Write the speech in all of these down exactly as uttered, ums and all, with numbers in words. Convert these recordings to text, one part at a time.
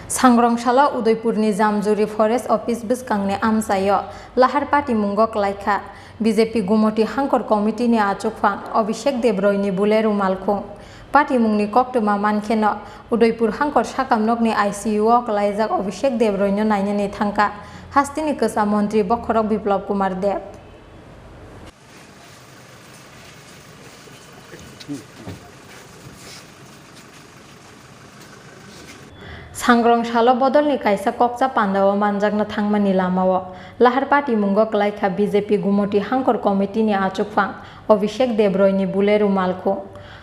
Sangrong salo Udaipurni Jamjuri Forest Office bwskangni amchaio lahar patimungo kwlaikha B J P Gumoti Hangkor Committee ni achukphang Abhishek Debroini bule rumalkhung. Patimungni koktwma mankheno Udaipur Hangkor sakamnokni I C U o kwlaijak Abhishek Debroino nainani thangkha hasteni kwcham montri bokhorok Biplab Kumar Deb. Sangrong salo bodolni kaisa kokcha pandao manjakna thangmani lamao lahar patimungo kwlaikha B J P Gumoti Hangkor Committee ni achukphang Abhishek Debroini bule rumalkhung.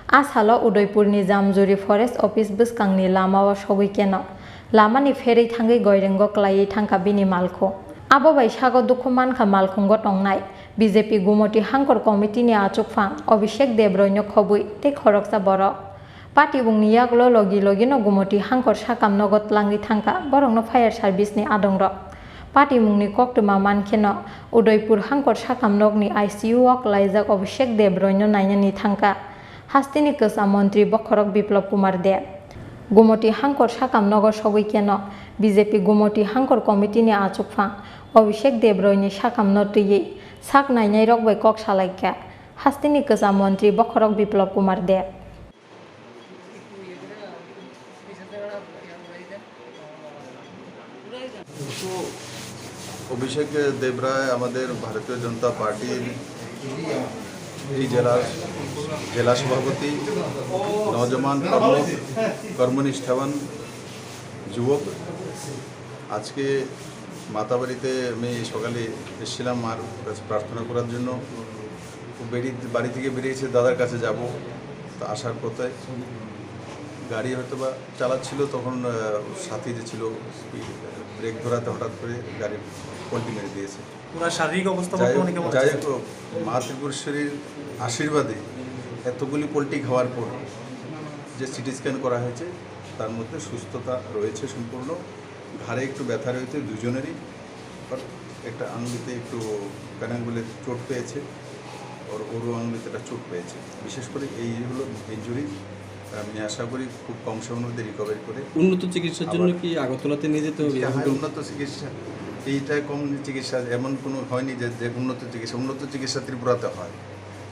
A salo Udaipurni Jamjuri Forest Office bwskangni lamao sogwi keno lamani pherwi thangwi goirengo kwlaiwi thangkha bini malkhung. Abo bai sago dukhu mankha malkhungo tongnai B J P Gumoti Hangkor Committee ni achukphang Abhishek Debroino khobwi tei khoroksa borok. Patibungni yagulo logi logino Gumoti Hangkor sakamnogo tlangwi thangkha borokno fire service ni adongrok. Patimungni koktwma mankheno Udaipur Hangkor sakamnokni I C U o kwlaijak Abhishek Debroino nainani thangkha hasteni kwcham montri bokhorok Biplab Kumar Deb. Gumoti Hangkor sakamnogo sogwi keno B J P Gumoti Hangkor Committee ni achukphang Abhishek Debroini sakamno twiwi sak nainairok bai kok salaikha hasteni kwcham montri bokhorok Biplab Kumar Deb. অভিষেক দেবরায় আমাদের ভারতীয় জনতা পার্টির এই জেলার জেলা সভাপতি, নওজোয়ান কর্ম-, কর্মনিষ্ঠাবান যুবক। আজকে মাতাবাড়িতে আমি সকালে এসেছিলাম মার কাছে প্রার্থনা করার জন্য। ও বেরিয়ে, বাড়ি থেকে বেরিয়েছে, দাদার কাছে যাব। তা আসার পথে গাড়ি হয়তো বা চালাচ্ছিল, তখন, আহ, সাথী যে ছিল, ব্রেক ধরাতে হঠাৎ করে গাড়ি পল্টি মেরে দিয়েছে। ওনার শারীরিক অবস্থা যাই হোক, বর্তমানে কেমন যাই আছে? হোক, মা ত্রিপুরেশ্বরীর আশীর্বাদে এতগুলি পল্টি খাওয়ার পর যে সিটি স্ক্যান করা হয়েছে, তার মধ্যে সুস্থতা রয়েছে সম্পূর্ণ। ঘাড়ে একটু ব্যথা রয়েছে দুজনেরই, আর একটা আঙুলিতে একটু কানাঙ্গুলে চোট পেয়েছে, ওর ওরও আঙুলিতে একটা চোট পেয়েছে। বিশেষ করে এই হলো ইনজুরি, আমি আশা করি খুব কম সময়ের মধ্যে রিকভারি করে উন্নত চিকিৎসার জন্য আবার কি আগরতলাতে নিয়ে যেতে হবে? হ্যাঁ, এখন তো উন্নত চিকিৎসা, এইটা কম চিকিৎসা এমন কোনো হয়নি যে, যে উন্নত চিকিৎসা, উন্নত চিকিৎসা ত্রিপুরাতে হয়।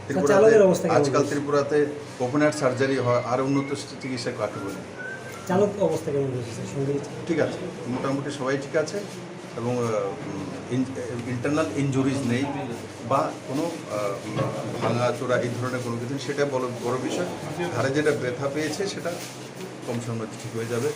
ত্রিপুরাতে চালকের অবস্থা কেমন আজকাল রয়েছে? ত্রিপুরাতে ওপেন হার্ট সার্জারি হয়, আর উন্নত চিকিৎসা কাকে বলে? চালক অবস্থা কেমন রয়েছে, স্যার? সঙ্গে ঠিক আছে, মোটামুটি সবাই ঠিক আছে এবং, আহ, উম, ইন-, ইন্টারনাল ইনজুরিজ নেই বা কোনো, আহ, উম, ভাঙা চোরা এই ধরনের কোনো কিছু নেই, সেটা বড়, বড় বিষয়। ঘাড়ে যেটা ব্যথা পেয়েছে সেটা কম সময়ের মধ্যে ঠিক হয়ে যাবে।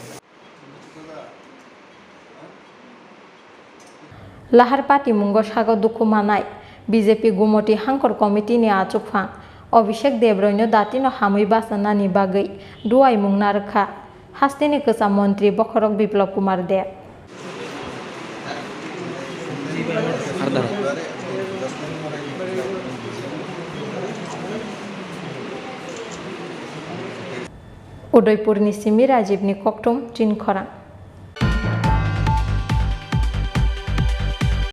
Lahar patimungo sago dukhu manai B J P Gumoti Hangkor Committee ni achukphang Abhishek Debroino datino hamwi bachanani bagwi duaimung narwkha hasteni kwcham montri bokhorok Biplab Kumar Deb. Udaipurni simi Rajibni kokthum chinkhorang.